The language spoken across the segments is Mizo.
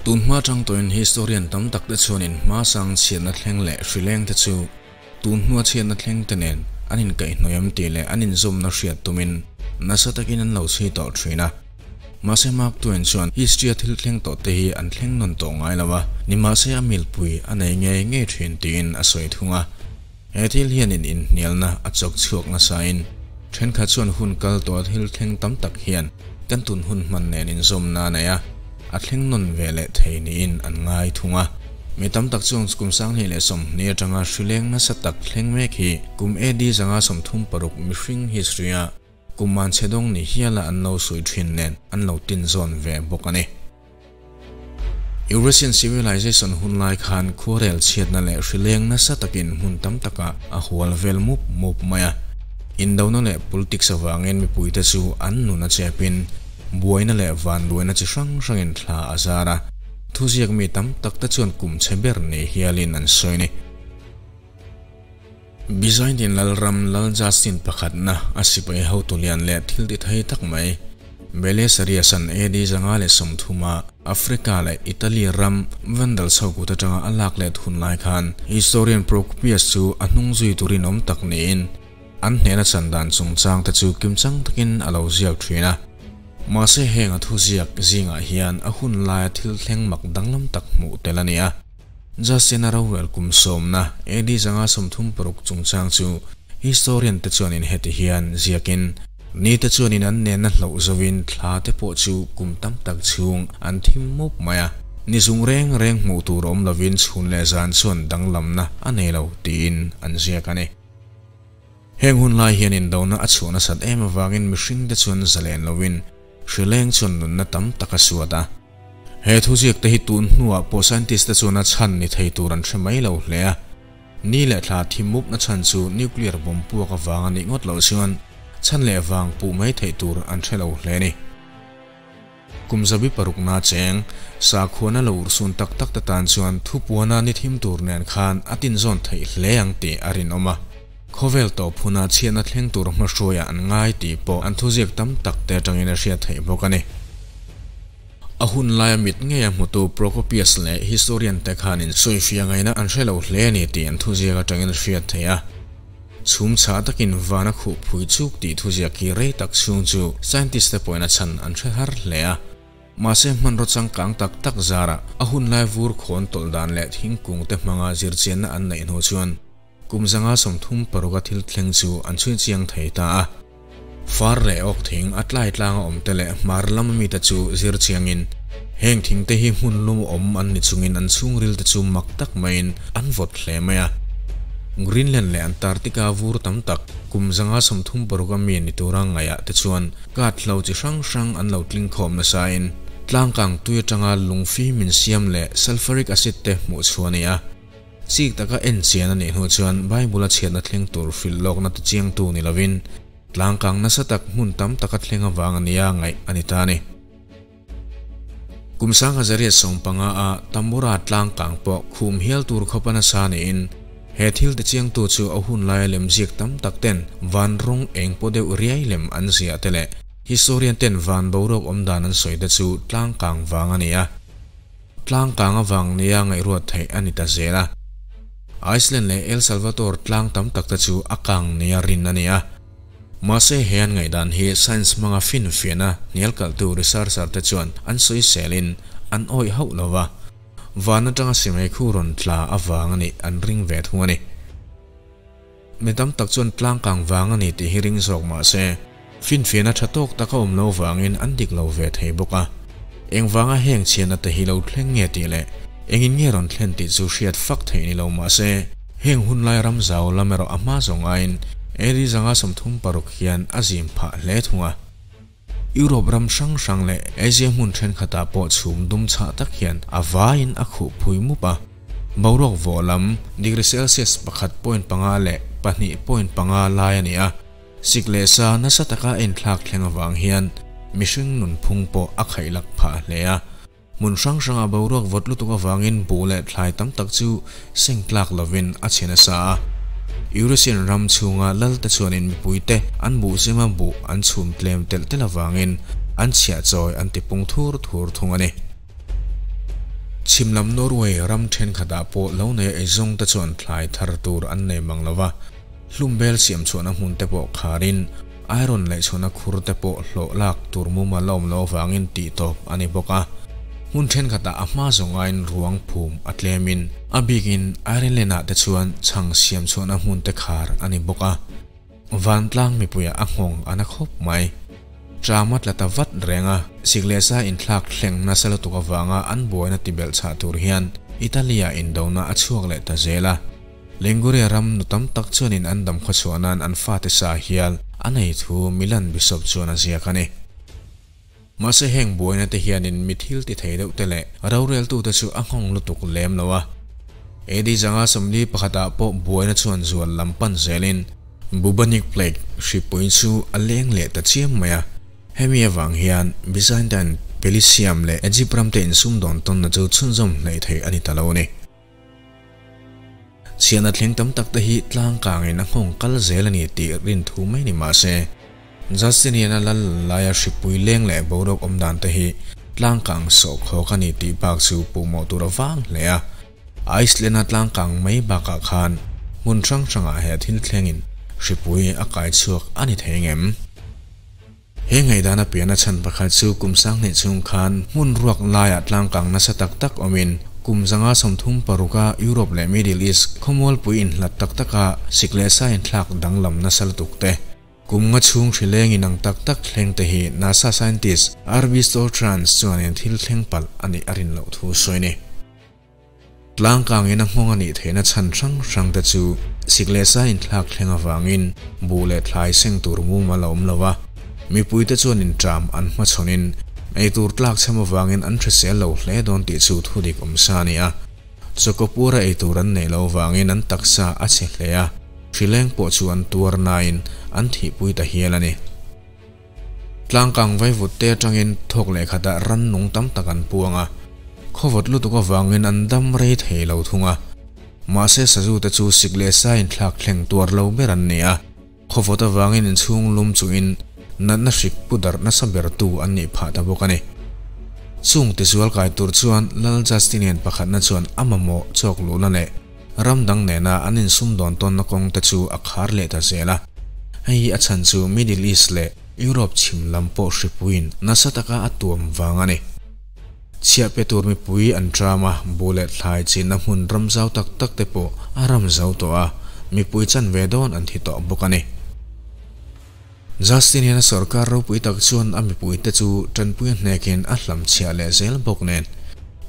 Tun hma tang tawhin historian tam tak te chuanin hma sang chhiatna thleng leh hrileng te chu tun hnua chhiatna thleng te nen an inkaihhnawih em tih leh an inzawmna hriat tumin nasa takin an lo chhui tawh thin a. Mahse Mark Twain chuan history-a thil thleng tawh te hi an thleng nawn tawh ngai lo a, nimahse a milpui a nei ngei ngei thin tiin a sawi thung a. He thil hianin inhnialna a chawk chhuak nasain thenkhat chuan hun kal tawha thil thleng tam tak hian kan tun hun hman nen inzawmna a nei a, a thleng nawn ve leh thei niin an ngai thung a. Mi tam tak chuan kum 2020 atanga hrileng nasa tak thleng mek hi kum AD 536 mihring history-a kum man chhe dawng ni hiala an lo sawi thin nen an lo tin zawn ve bawk a ni. Eurasian Civilization hun lai khan khuarel chhiatna leh hrileng nasa takin hmun tam taka a hual vel mup mup mai a. Indona leh politics avangin mipuite chu an nun a chepin buaina leh vanduaina chi hrang hrangin thla a zar a. Thuziak mi tam tak te chuan kum chhe ber ni hialin an sawi ni. Byzantine Lalram Lal Justin pakhatna a sipai hotu lian leh thil ti thei tak mai Belisarius an AD 530 a Africa leh Italy ram Vandal chho kut atanga a lak let hun lai khan historian Procopius chu a hnung zui turin awm tak niin an hnena chandan chungchang te chu kimchang takin a lo ziak thin a. Mahse heng a thuziak zingah hian a hun laia thil thleng mak danglam tak hmuh tel a ni a. Justin a rorel kum sawmna AD 536 chungchang chu historian te chuanin heti hian ziakin ni te chuanin an nena hloh zovin thla te pawh chu kum tam tak chhung an thim mup mai a. Ni zung reng reng hmuh tur awm lovin chhun leh zan chuan danglamna a nei lo tiin an ziak a ni. Heng hun lai hian indona a chhuahna sat em awangin mihring te chuan zalen lovin hrileng chuan nunna tam tak a suat a. He thuziak te hi tun hnuah pawh scientist te chuan a chhan ni thei tur an hre mai lo hle a. Ni leh thla thim mupna chhan chu nuclear bomb puak awang a nih ngawt lo chuan chhan leh wang puh mai thei tur an hre lo hle ni. Kum zabi parukna cheng sakhuana lo ursun tak tak te tan chuan thupuana ni thim tur nen khan a tin zawn thei hle ang tih a rinawm a. Khawvel tawp huna chhiatna thleng tur hmahruaia an ngai tih pawh an thuziak tam tak te atangin a hriat theih bawk a ni. A hun laia mit ngei a hmutu Procopius leh historian te khanin sawi ngaina an hre lo hle ni tih an thuziak atangin a hriat theih a. Chhum chha takin vana khuh phui chuk tih thuziak hi rei tak chhung chu scientist te pawhin a chhan an hre har hle a. Mahse hman ro changkang tak tak zara a hun lai vur khawn tawlh dan leh thingkung te hmanga zirchianna an neih hnu chuan kum 536 a thil thleng chu an chhui chiang thei ta a. Far leh awk thing a tlai tlanga awm te leh hmar lam mi te chu zir chiangin heng thing te hi hmun lum awm an ni chungin an chhungril te chu mak tak maiin an vawt hle mai a. Greenland leh Antarctica vur tam tak kum 536 a mi ni tura ngaihah te chuan kat hlo chi hrang hrang an lo tling khawm nasain tlangkang tui atanga lungfi min siam leh sulfuric acid te hmuh chhuah a ni a. Chik taka en chian a nih hnu chuan Bible a chhiatna thleng tur hrilh lawkna ti chiang tu ni lovin tlangkang nasa tak hmun tam taka thleng awang a nia ngaih a ni ta ni. Kum 1915 a Tambora tlangkang pawh khum hial tur khawpa nasa niin he thil ti chiang tu chu a hun laia lem ziak tam tak ten van rawng eng pawh deuh riai lem an ziah te leh historian ten van boruak awm dan an sawi te chu tlangkang wang a ni a. Tlangkang awang nia ngaihruat theih a ni ta zel a. Iceland leh El Salvador tlang tam tak te chu a kang nia rin a ni a. Mahse he an ngaihdan hi science hmanga fin fiahna hnial kaltu researcher te chuan an sawi selin an awih hauh lova. Van atanga simei khu rawn tla awang a ni an ring ve thung a ni. Mi tam tak chuan tlangkang wang a ni tih hi ring zawk mahse fin fiahna tha tawk taka awm lo wangin an dik lo ve thei bawk a. Eng wanga heng chhiatna te hi lo thleng nge tih leh engin nge rawn thlen tih chu hriat fak theih ni lo mahse heng hun lai ram zau lam erawh a hma zawng aiin AD 536 hian a zim phah hle thung a. Europe ram hrang hrang leh Asia hmun thenkhatah pawh chhum dum chhah tak hian a vaiin a khuh phui mup a. Boruak vaw lam degree Celsius 1.5 leh 2.5 lai a ni a. Sik leh sa nasa taka en thlak thleng awang hian mihring nun phung pawh a khaih lak phah hle a. Hmun hrang hranga boruak vawt lutuk awangin bu leh thlai tam tak chu seng tlak lovin a chhe nasa a. Eurasian ram chhunga lal te chuanin mipui te an buh zima buh an chhum tlem tel tel awangin an chhiah chawi an ti pung thur thur thung a ni. Chhim lam Norway ram thenkhatah pawh lo nei eizawng te chuan thlai thar tur an nei mang lo va, hlumbel siam chhuahna hmun te pawh kharin iron leh chhuahna khur te pawh hlawh lak tur mumal a awm loh avangin tih tawp a ni bawk a. Hmun thenkhatah a hma zawng aiin ruang phum a tlemin a bikin Ireland ah te chuan chhang siam chhuahna hmun te khar a ni bawk a. Vantlang mipuiah a nghawng a na khawp mai. Ṭam a tla ta vat reng a, sik leh sa inthlak thleng nasa lutuk avanga an buaina tibelh chhah tur hian Italy-ah indona a chhuak leh ta zel a. Liguria ram nu tam tak chuanin an dam khawchhuah nan an fate sa hial a nei thu Milan Bishop chuan a ziak a ni. Mahse heng buaina te hianin mi thil ti thei deuh te leh roreltute chu a nghawng lutuk lem lo a. AD 141 ah pawh buaina chuan zual lam pan zelin Bubonic Plague hripui chu a leng leh ta chiam mai a. Hemi avang hian Byzantine Pelisium leh Egypt ram te insumdawn tawnna chu chhunzawm hleih theih a ni ta lo a ni. Chhiatna thleng tam tak te hi tlangkangin a nghawng kal zel a ni tih rin thu mai ni mah se, Justinian-a lal laia hripui leng leh boruak awm dan te hi tlangkang sawhkhawk a ni tih bak chu puhmawh tur a vang hle a. Iceland-a tlangkang mai bakah khan hmun hrang hrangah he thil thlengin hripui a kai chhuak a ni thei ngem? He ngaihdana pian a chhan pakhat chu kum sanghnih chhung khan hmun ruak laiah tlangkang nasa tak tak awmin kum 136 a Europe leh Middle East khawmualpui inhlat tak taka sik leh sa inthlak danglam nasa lutuk te, kum nga chhung hrileng inang tak tak thleng te hi NASA scientist Arvi Stoltrans chuanin thil thleng palh a nih a rin loh thu sawi ni. Tlangkangin a nghawng a nih theihna chhan hrang hrang te chu sik leh sa inthlak thleng avangin buh leh thlai seng tur mumal a awm lo a, mipuite chuan inṭam an hmachhawnin eitur tlak chhem avangin an hrisel lo hle dawn tih chu thudik awm sa a ni a. Chawkawpura eitur an neih loh avangin an taksa a chhe hle a, hrileng pawh chu an tuar nain an thihpui ta hial a ni. Tlangkang vaivut te atangin thawk leh khatah rannung tam tak an puang a, khawvawt lutuk avangin an dam rei thei lo thung a. Mahse sazu te chu sik leh sa inthlak thleng tuar lo ber an ni a, khawvawt avangin inchhung lum chungin natna hrik pu darh nasa bertu an nih phah ta bawk a ni. Chung tizual kai tur chuan Lal Justinian pakhatna chuan a mamawh chawk luhna leh Ram dang nena an insumdawn tawnna kawng te chu a khar leh ta zel a. Hei hi a chhan chu Middle East leh Europe chhim lam pawh hripuiin nasa taka a tuam vang a ni. Chhiah pe tur mipui an ṭam a, bu leh thlai chinna hmun ram zau tak tak te pawh a ram zo tawh a, mipui chanve dawn an thi tawh bawk a ni. Justin hian a sorkar ropui tak chuan a mipuite chu tanpui a hnekin a hlamchhiah leh zel bawk nen.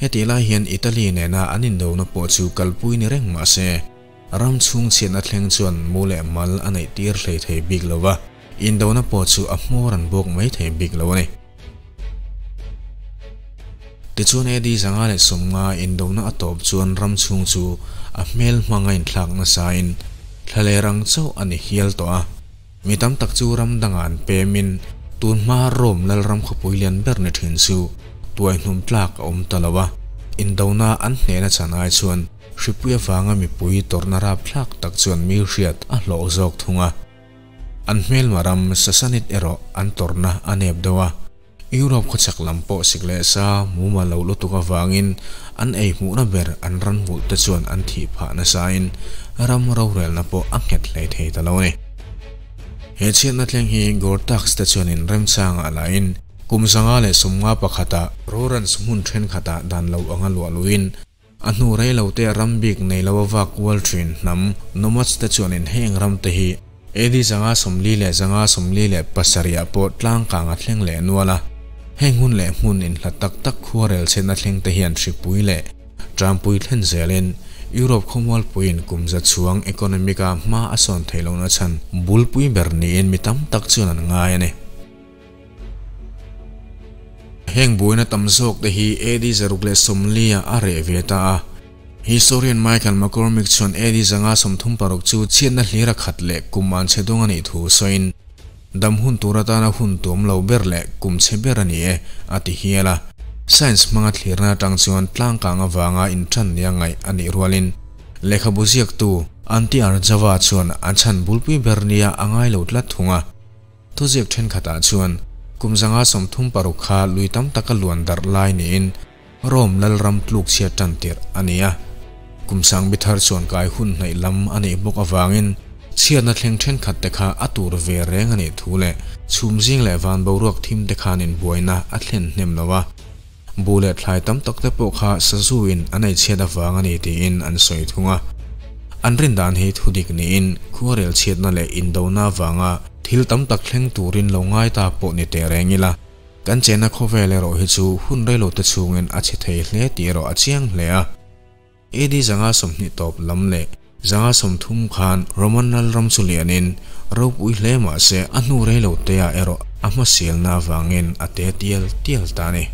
Hetih lai hian Italy nena an indona pawh chu kalpui ni reng mah se, ram chhung chhiatna thleng chuan mu leh mal a neih tir hlei thei bik lo va, indona pawh chu a hmawr an bawk mai thei bik lo a ni. Tichuan AD 150 indona a tawp chuan ram chhung chu a hmel hmang a inthlak nasain thlaler ang chauh a ni hial tawh a. Mi tam tak chu ram dangah an pemin tun hma Rome lalram khawpui lian ber ni thin chu tuaihnum tlak a awm ta lo a, indona an hnehna chan ai chuan hripui avanga mipui tawrhna rapthlak tak chuan mi hriat a hlawh zawk thung a. An hmelma ram Sassanid erawh an tawrhna a nep deuh a, Europe khawchhak lam pawh sik leh sa mumal lo lutuk avangin an ei hmuhna ber an ran vulh te chuan an thih phah nasain ram rorelna pawh a nghet hlei thei ta lo a ni. He chhiatna thleng hi Gore-Tex te chuanin remchangah lahin kum 151 ah Rorans hmun thenkhatah dan lo anga luah luhin a hnu rei lo te ram bik nei lo a vak kual thin hnam nomads te chuanin heng ram te hi AD 140 leh 147 ah pawh tlangkang a thleng leh nual a. Heng hun leh hmun inhlat tak tak khuarel chhetna thleng te hian hripui leh ṭampui thlen zelin Europe khawmualpuiin kum za chhuang economic a hma a sawn theih lohna chhan bulpui ber niin mi tam tak chuan an ngai a ni. Heng buaina tam zawk te hi AD 140 ah a reh ve ta a. Historian Michael McCormick chuan AD 136 chu chhiatna hlir a khat leh kum an chhe dawng a nih thu sawiin, Dam hun tur atana hun tuam lo ber leh kum chhe ber a ni e, a ti hial a. Science hmanga thlirna atang chuan tlangkang avanga inṭan nia ngaih a nih rualin lehkhabu ziaktu Anti Arjava chuan a chhan bulpui ber nia a ngai lo tlat thung a. Thuziak thenkhatah chuan kum 136 kha lui tam taka luan darh lai niin Rome lalram tluk chhiat tan tirh a ni a. Kum sang bithar chuan kai hun hnaih lam a nih bawk avangin chhiatna thleng thenkhat te kha a tur ve reng a nih thu leh chhum zing leh van boruak thim te khanin buaina a thlen hnem lo a. Bu leh thlai tam tak te pawh kha sazu in an ei chhiat avang a ni tiin an sawi thung a. An rin dan hi thudik niin khuarel chhiatna leh indona avanga thil tam tak thleng turin lo ngai ta pawh ni teh reng ila. Kan chenna khawvel erawh hi chu hun reilo te chhungin a chhe thei hle tih erawh a chiang hle a. AD 120 tawp lam leh 130 khan Roman lalram chu lianin ropui hle mah se a hnu reilo te ah erawh a hmasialna avangin a te tial tial ta a ni.